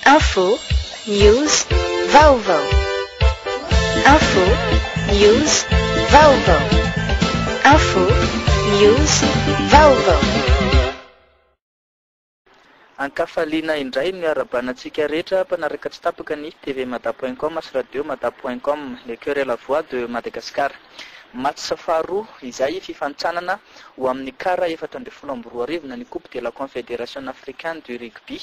Info, news, vaovao. Info, news, vaovao. Info, news, vaovao. Ankafaliana indray no iarahabana antsika rehetra mpanaraka tsy tapaka ny tvmada point com sy radio mada point com, le coeur et la voix de Madagascar. Match faharoa izay fifanintsanana ho amin'ny Car 2014 na ny Coupe de la Confédération Africaine du Rugby.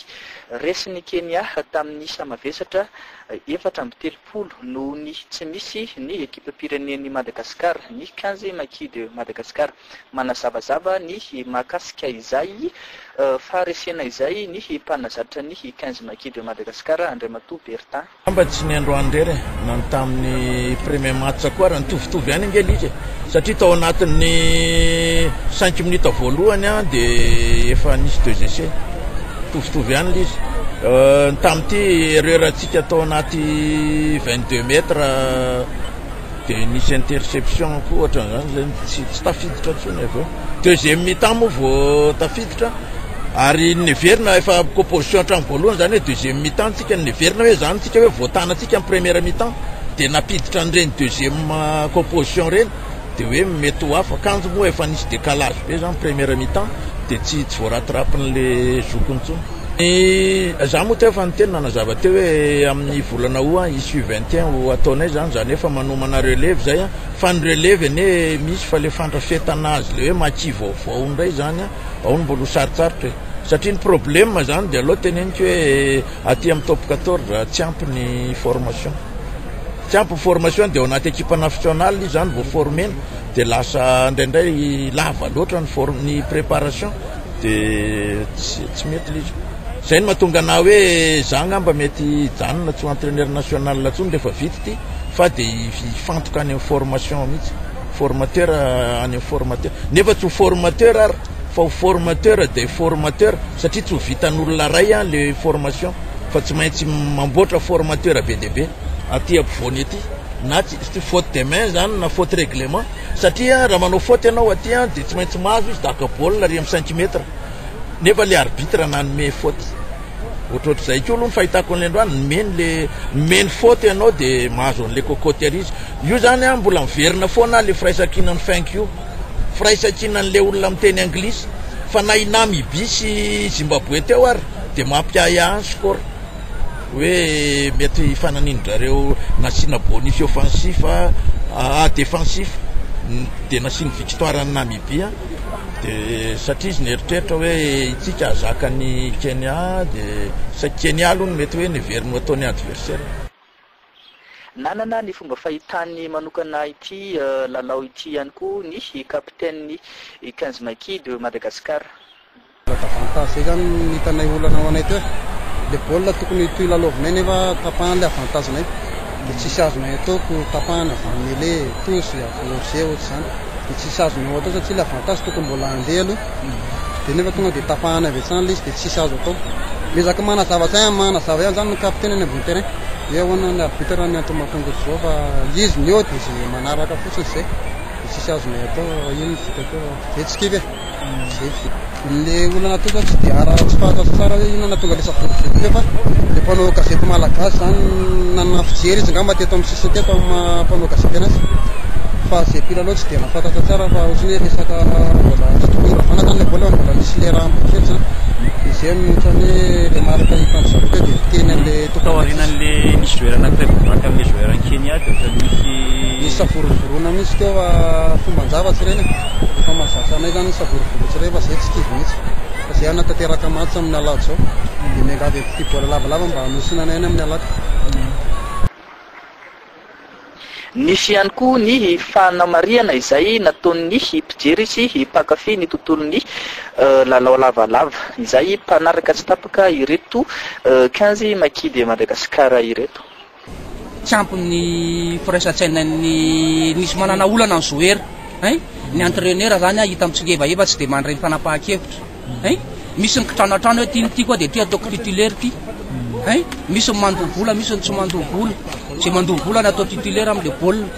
Resin'i Kenya tamin'ny isa mavesatra 34 noho ny tsy misy ny ekipam-pirenen'i Madagasikara, ny Quinze Makis de Madagascar. Manazavazava ny mahakasika izay faharesena izay ny mpanazatra ny Quinze Makis de Madagascar, Andriamatoa Bertin. Angamba tsy ny androany irery e, na ny tamin'ny premier match koa ary nitovitovy ihany ange ilay izy e, satria tao anatin'ny cinq minutes voalohany an dia efa nisy deux essais, mitovitovy ihany ilay izy. Ny tamin'ity erreur antsika tao anaty 22 mètres dia nisy interception koa ohatran'izany, zay tsy tsy tafiditra intsony avy eo. Deuxième mi-temps moa vao tafiditra. Ary neverina efa composition hatramin'ny voalohany zany hoe deuxième mi-temps tsika, neverina hoe zany tsika hoe voatana tsika ny première mi-temps de nampiditra an'ireny deuxième composition ireny de hoe mety ho hafa, kanjo moa efa nisy décalage be zany première mi-temps de tsy tsy voarattrapin'le zokiny intsony. Ny za moa teo efa niteny nanazava teo hoe amin'ny volana août hisy U21 ho ataonay zany, zany hoe efa manomana relève zay an, fa ny relève anie misy fa le fandrafetana azy le hoe maquis vaovao indray zany an, Ao no mbola ho sarotsarotra e! Satria ny problème zany dia aleo teneniko hoe aty amin'ny top 14 tsy ampy ny formation. Tsy ampy ny formation dia ao anaty ekipa nationale izy zany vao formena dia lasa indraindray lava loatra ny form ny préparation dia tsy tsy mety ilay izy. Zay no mahatonga anah hoe za angamba mety hijanona tsy ho entraîneur national intsony rehefa vita ity fa dia hifantoka any amin'ny formation mihitsy. Formateur any amin'ny formateur. Nefa tsy ho formateur ary fa ho formateur des formateurs satria tsy ho vitan'olona ray an le formation fa tsy maintsy mamboatra formateur be dia be aty ampovoany aty na tsy faute de main zany na faute règlement satria raha manao faute ianao aty an dia tsy maintsy mahazo izy daka baolina ary amin'ny cinq mètres nefa le arbitre nanome faute. Ohatrohatr'izay koa aloha ny fahitako an'ilay androany, nomeny le nomeny faute ianao dia mahazo an'ilay cocotte ary izy. Io zany an mbola miverina foana le firaisankinan'ny Fink io. Firaisankinan'ilay olona miteny anglisy. Fa na i Namibie sy Zimbabwe teo ary dia mampiahiahy ny score. Hoe mety hifananindrareo nasiana bonus offensif ah défensif dia nasiany victoire an'i Namibie. Dia satria izy nieritreritra hoe itsika hahazaka an'i Kenya dia saiky Kenya aloha no mety hoe neveriny ho ataony adversaire. Nanana ny fomba fahitany manokana ity lalao ity ihany koa ny kapitenin'ny Quinze Makis de Madagascar. Avantage zay zany no hitanay olana ho anay teo e. Le baolina tokony hitohy lalaovinay nefa tapahany le avantage nay de tsisy azonay atao ko tapahana avy any mêlée, touche, avy hors jeu ohatr'izany. Dia tsisy azonao atao satria le avantage tokony mbola handeha aloha dia nefa tonga dia tapahana avy hatrany ilay izy dia tsisy azo atao. Miezaka manazava tsaina manazava ihany zany ny capitaine any ambony terrain hoe ahoana ny arbitre ny antony mahatonga ohatr'izao fa izy ny eo dia izay manaraka fotsiny izay dia tsisy azonay atao iny ny vita teo fa zay tsy kivy e. Zay. Le olana teo zany tsy dia ara tsy fantatro tsara hoe inona nahatonga le savorovoro teo fa le mpanao gazety malagasy zany nanana fijery izy angamba teto amin'ny sisiny teto amin'ny maha mpanao gazety anazy fa ze mpilalao tsy dia nahafantatra tsara fa ohatran'ny hoe resaka mbola tsy tokony hiravana zany le baolina fa mbola nisy le raha kely zany de zay no ohatran'ny hoe remarque hitan'ny zareo teo de niteny an'le Tao aorianan'le nisy joueur anankiray voabaraka amin'le joueur an'i Kenya dia ohatran'ny nisy Nisy savorovoroana mihitsy teo fa fomban-javatra ireny e. Efa mahazatra anay zany ny savorovoro tsy re fa zay tsy kivy mihitsy. Fa zay hanatanteraka match amin'ny alahady zao. Dia miangavy an'i Petit Baolina lavalava mba hanosina anay any amin'ny alahady. Nisy ihany koa ny fanamarihana izay nataon'ny mpijery sy mpankafy ny tontolon'ny lalao lavalava izay mpanaraka tsy tapaka ireto Quinze Makis de Madagascar ireto. Tsy ampy ny firaisan-tsainan'ny nisy manana olana ny joueur hein, ny entraîneur zany hita mitsingevaheva tsy dia mandray ny fanapahan-kevitra hein, misy ny kitranoantrano hoe ty ny tiako dia ty ataoko titulaire ty hein, misy ny mandoa vola misy ny tsy mandoa vola, izay mandoa vola no atao titulaire amin'ilay baolina,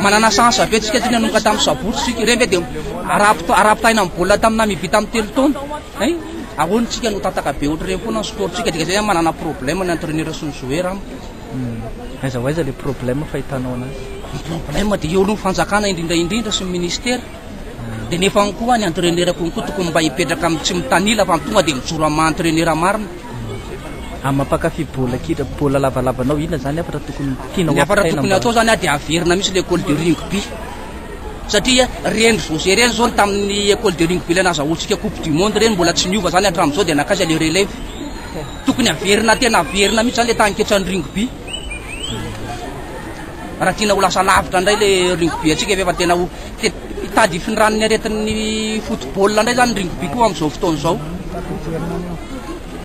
manana chance be tsika ty nanomboka tamin'ny sabotsy tsika, ireny ve dia araha-pitaina amin'ny baolina tamin'ny Namibie tamin'ny 3 taona hein. Ahoana tsika no tataka be ohatr'ireny foana ny sport-tsika, dika'izay zany manana problème ny entraîneur sy ny joueur amiko. Aiza ho aiza le problème fahitanao anazy? Ny problème dia eo aloha ny fanjakana indrindra indrindra sy ny ministère. Dia nefa ihany koa ny entraîneur koa tokony mba hipetraka amin'ny tsy mitanila fa tonga dia mijoro amin'ny maha entraîneur marina. Amin'ny maha mpankafy baolina kitra, baolina lavalava anao, inona izany hafatra tokony tianao Ny hafatra hampitaina tokony mba. atao zany dia averina mihitsy l'école de rugby. Satria reny José reny zao ny tamin'ny école de rugby ilay nazahoantsika coupe du monde reny mbola tsy niova zany hatramin'izao dia nankaiza le relève. Tokony averina tena averina mihitsy zany le taninketran'ny rugby. Raha tiana ho lasa lavitra indray le rugby antsika efa tena ho hitady hifindran'ny aretin'ny football indray zany rugby koa amin'izao fotoana izao.